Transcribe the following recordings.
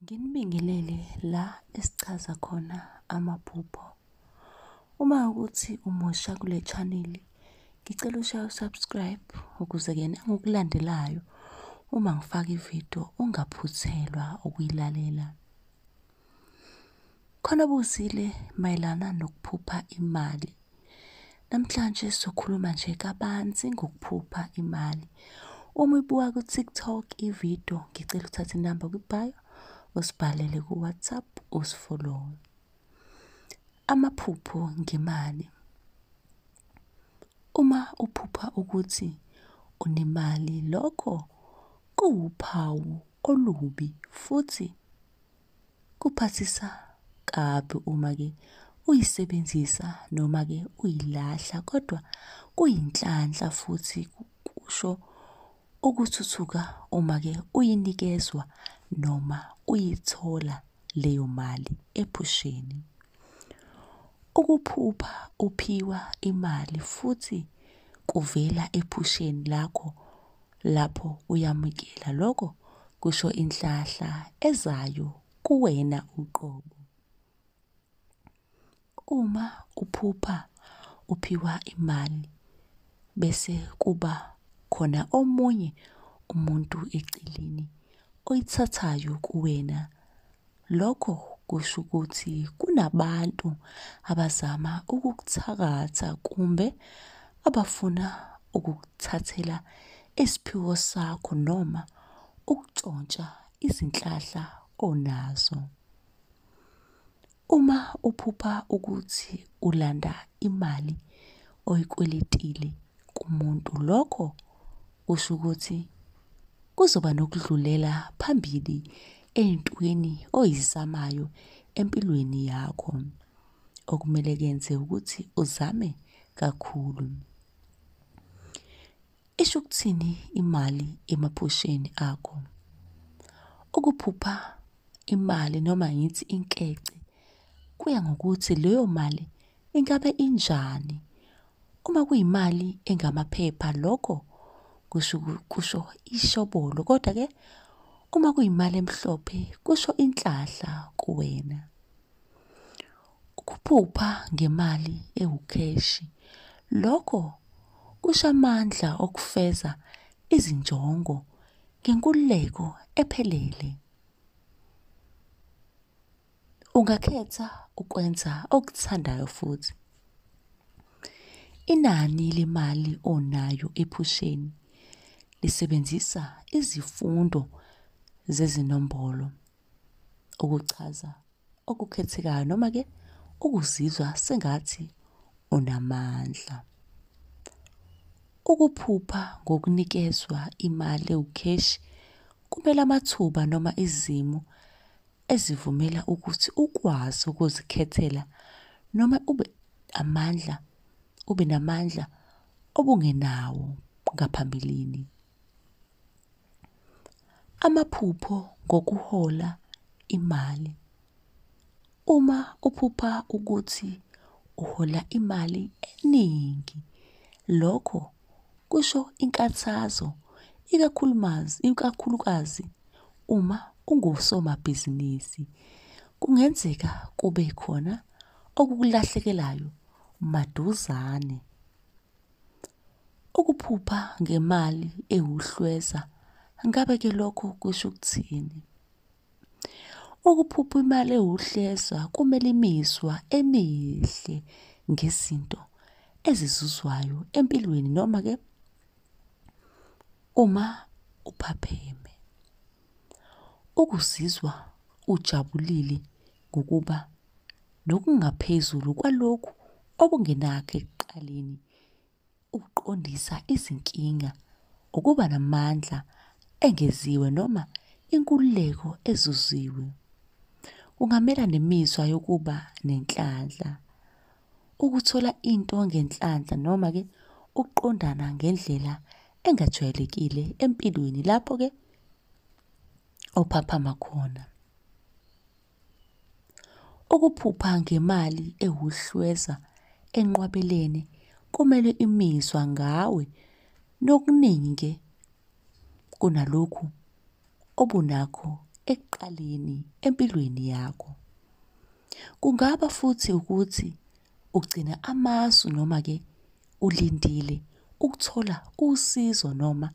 Nginibingelele la esichaza khona amaphupho. Uma ukuthi umusha kule chaneli, ngicela ushaye u-subscribe ukuze-ke nangokulandelayo uma ngifaka ividiyo ungaphuthelwa ukuyilalela. Khona obuzile mayelana nokuphupha imali. Namhlanje sizokhuluma nje kabanzi ngokuphupha imali. Uma uyibuka ku-TikTok ividiyo, ngicela uthathe inamba kwi-bio, usibhalele ku-WhatsApp, usi-follow-we. Amaphupho ngemali. Uma uphupha ukuthi unemali, lokho kuwuphawu olubi futhi kuphathisa kabi uma-ke uyisebenzisa noma-ke uyilahla, kodwa kuyinhlanhla futhi kusho ukuthuthuka uma-ke uyinikezwa noma uyithola leyo mali ephusheni. Ukuphupha uphiwa imali futhi kuvela ephusheni lakho lapho uyamukela, lokho kusho inhlahla ezayo kuwena uqobo. Uma uphupha uphiwa imali bese kuba khona omunye umuntu eceleni oyithathayo kuwena, lokho kusho ukuthi kunabantu abazama ukukuthakatha kumbe abafuna ukukuthathela isiphiwo sakho noma ukutshontsha izinhlahla onazo. Uma uphupha ukuthi ulanda imali oyikweletile kumuntu, lokho kusho ukuthi kuzoba nokudlulela phambili ey'ntweni oy'zamayo empilweni yakho. Okumele kuyenze ukuthi uzame kakhulu. Isho ukuthini imali emaphusheni akho? Ukuphupha imali noma ngithi inkece, kuya ngokuthi leyo mali ingabe injani. Uma kuyimali engamaphepha, lokho kusho kusho ishobolo, kodwa-ke uma kuyimali emhlophe kusho inhlahla kuwena. Ukuphupha ngemali ewukheshi, lokho kusho amandla okufeza izinjongo ngenkululeko ephelele. Ungakhetha ukwenza okuthandayo futhi. Inani lemali onayo ephusheni lisebenzisa izifundo zezinombolo ukuchaza okukhethekayo noma-ke ukuzizwa sengathi unamandla. Ukuphupha ngokunikezwa imali ewukheshi kumele amathuba noma izimo ezivumela ukuthi ukwazi ukuzikhethela noma ube amandla, ube namandla obungenawo ngaphambilini. Amaphupho ngokuhola imali. Uma uphupha ukuthi uhola imali eningi, lokho kusho inkathazo, ikakhulukazi uma ungusomabhizinisi. Kungenzeka kube khona okukulahlekelayo maduzane. Ukuphupha ngemali ewuhlweza, ngabe-ke lokho kusho ukuthini? Ukuphupha imali ewuhleza kumele imizwa emihle ngezinto ezizuzwayo empilweni noma-ke uma uphapheme. Ukuzizwa ujabulile ngokuba nokungaphezulu kwalokhu obungenakho ekuqaleni. Ukuqondisa izinkinga, ukuba namandla engeziwe noma inkululeko ezuziwe. Kungamela nemizwa yokuba nenhlanhla. Ukuthola into ngenhlanhla noma-ke ukuqondana ngendlela engajwayelekile empilweni lapho-ke ophaphama khona. Ukuphupha ngemali ewuhlweza enqwabelene kumele imizwa ngawe nokuningi-ke kunalokhu obunakho ekuqaleni empilweni yakho. Kungaba futhi ukuthi ugcina amasu noma-ke ulindile ukuthola usizo noma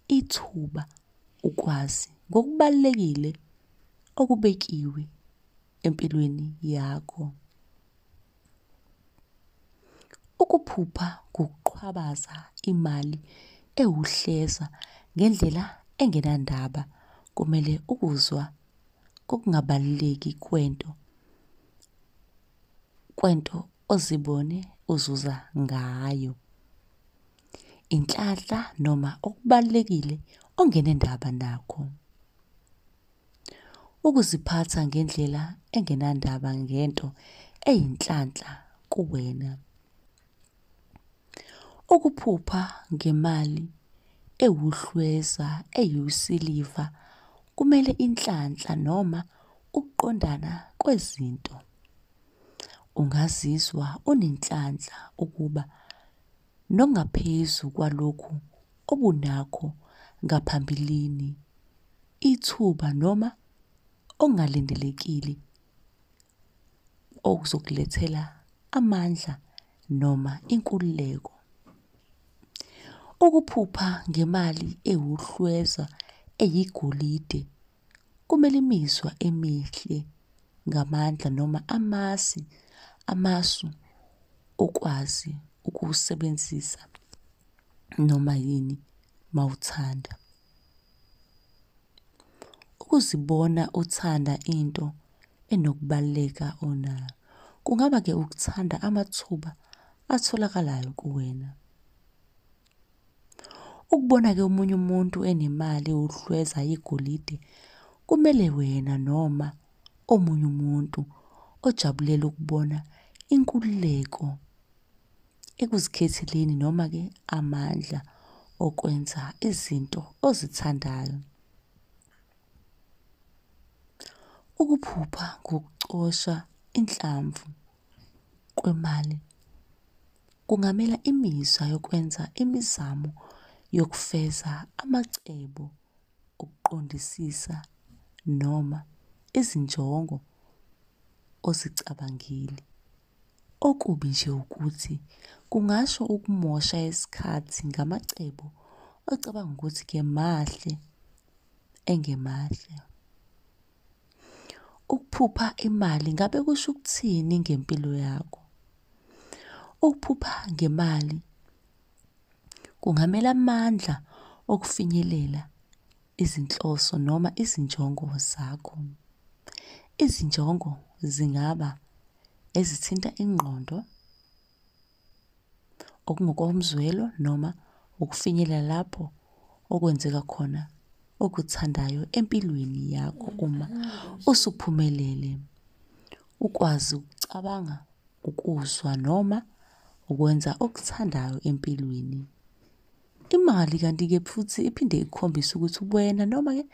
ithuba ukwazi ngokubalulekile okubekiwe empilweni yakho. Ukuphupha ngokuqhwabaza imali ewuhleza ngendlela engenandaba kumele ukuzwa kokungabaluleki kwento ozibone uzuza ngayo. Inhlanhla noma okubalulekile ongenendaba nakho. Ukuziphatha ngendlela engenandaba ngento eyinhlanhla kuwena. Ukuphupha ngemali ewuhlweza eyisiliva kumele inhlanhla noma ukuqondana kwezinto. Ungazizwa unenhlanhla ukuba nokungaphezu kwalokhu obunakho ngaphambilini, ithuba noma okungalindelekile okuzokulethela amandla noma inkululeko. Ukuphupha ngemali ewuhlweza eyigolide kumele imizwa emihle ngamandla noma amasu okwazi ukuwusebenzisa noma yini mawuthanda. Ukuzibona uthanda into enokubaluleka onayo. Kungaba-ke ukuthanda amathuba atholakalayo kuwena. Ukubona-ke omunye umuntu enemali ewuhlweza yegolide, kumele wena noma omunye umuntu ojabulela ukubona inkululeko ekuzikhetheleni noma-ke amandla okwenza izinto ozithandayo. Ukuphupha ngokucosha inhlamvu kwemali kungamela imizwa yokwenza imizamo yokufeza amacebo okuqondisisa noma izinjongo ozicabangile. Okubi nje ukuthi kungasho ukumosha isikhathi ngamacebo ocabanga ukuthi-ke mahle engemahle. Ukuphupha imali ngabe kusho ukuthini ngempilo yakho? Ukuphupha ngemali kungamela amandla okufinyelela izinhloso noma izinjongo zakho. Izinjongo zingaba ezithinta ingqondo, okungokomzwelo noma ukufinyelela lapho okwenzeka khona okuthandayo empilweni yakho uma usuphumelele. Ukwazi ukucabanga, ukuzwa noma ukwenza okuthandayo empilweni. Imali kanti-ke futhi iphinde ikukhombise ukuthi ubuwena noma-ke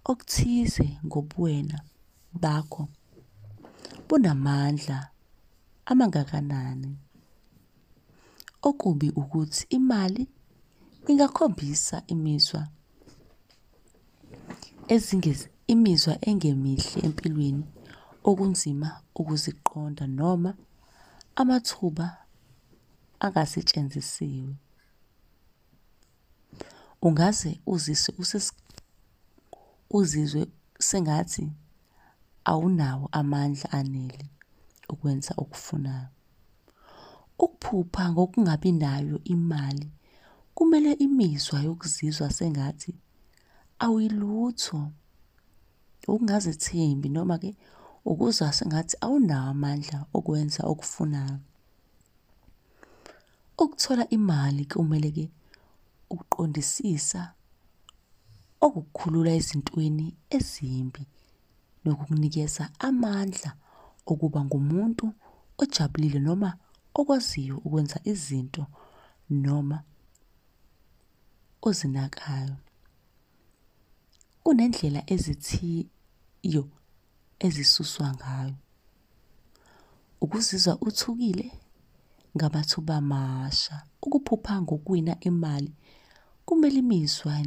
okuthize ngobuwena bakho bunamandla amangakanani. Okubi ukuthi imali ingakhombisa imizwa imizwa engemihle empilweni okunzima ukuziqonda noma amathuba angasetshenzisiwe. Ungaze uziswe uzizwe sengathi awunawo amandla anele ukwenza okufunayo. Ukuphupha ngokungabi nayo imali kumele imizwa yokuzizwa sengathi awuyilutho, ukungazethembi noma-ke ukuzwa sengathi awunawo amandla okwenza okufunayo. Ukuthola imali kumele-ke ukuqondisisa okukukhulula ezintweni ezimbi nokukunikeza amandla okuba ngumuntu ojabulile noma okwaziyo ukwenza izinto noma ozinakayo. Kunendlela ezithiyo ezisuswa ngayo. Ukuzizwa uthukile ngamathuba amasha. Ukuphupha ngokuwina imali kumele imizwa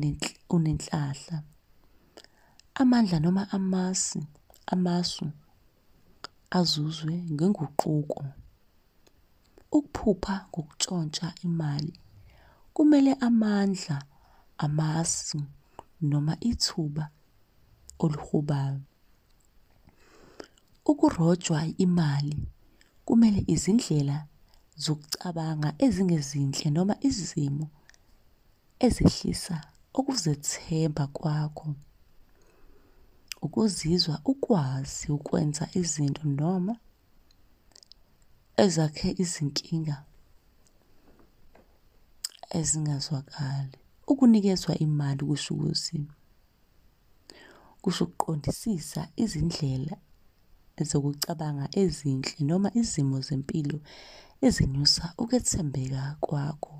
unenhlahla. Amandla noma amasu azuzwe ngenguquko. Ukuphupha ngokutshontsha imali kumele amandla, amasu noma ithuba olihubayo. Ukurojwa imali kumele izindlela zokucabanga ezingezinhle noma izimo ezehlisa ukuzethemba kwakho. Ukuzizwa ukwazi ukwenza izinto noma ezakhe izinkinga ezingazwakali. Ukunikezwa imali kusho ukuthi, kusho ukuqondisisa izindlela zokucabanga ezinhle noma izimo zempilo ezinyusa ukwethembeka kwakho.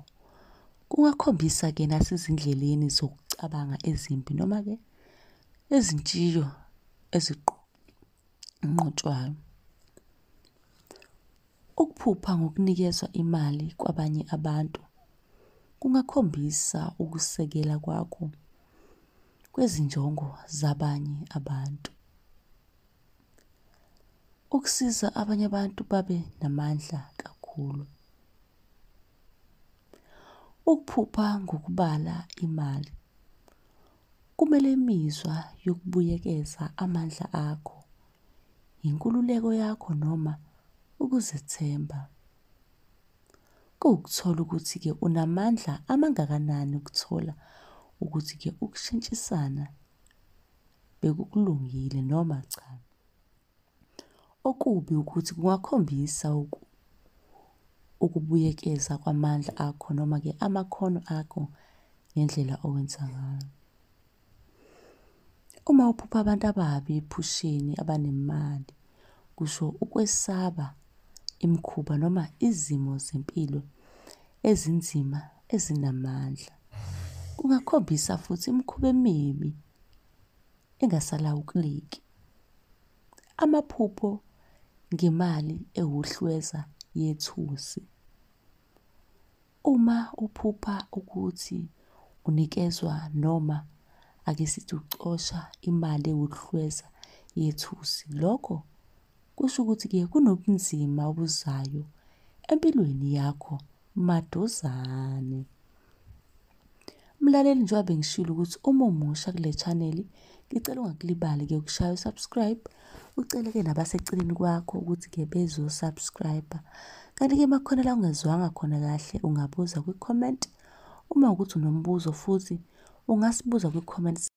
Kungakhombisa-ke nasezindleleni zokucabanga ezimbi noma-ke ezintshiyo ezinqotshwayo. Ukuphupha ngokunikezwa imali kwabanye abantu kungakhombisa ukusekela kwakho kwezinjongo zabanye abantu. Ukusiza abanye abantu babe namandla kakhulu. Ukuphupha ngokubala imali kumele imizwa yokubuyekeza amandla akho, inkululeko yakho noma ukuzethemba. Kuwukuthola ukuthi-ke unamandla amangakanani ukuthola ukuthi-ke ukushintshisana bekukulungile noma cha. Okubi ukuthi kungakhombisa ukubuyekeza kwamandla akho noma-ke amakhono akho ngendlela owenza ngayo. Uma uphupha abantu ababi ephusheni abanemali, kusho ukwesaba imikhuba noma izimo zempilo ezinzima ezinamandla. Kungakhombisa futhi imikhuba emibi engasalawuleki. Amaphupho ngemali ewuhlweza yethusi. Uma uphupha ukuthi unikezwa noma ake sithi ucosha imali ewuhlweza yethusi, lokho kusho ukuthi-ke kunobunzima obuzayo empilweni yakho maduzane. Mlaleli, njengoba bengishilo ukuthi uma umusha kule chaneli, ngicela ungakulibali-ke ukushaya u-subscribe, ucele-ke nabaseceleni kwakho ukuthi-ke bezo-subscribe. Kanti-ke makukhona la ungezwanga khona kahle ungabuza kwi-comment. Uma ukuthi unombuzo futhi ungasibuza kwi-comment.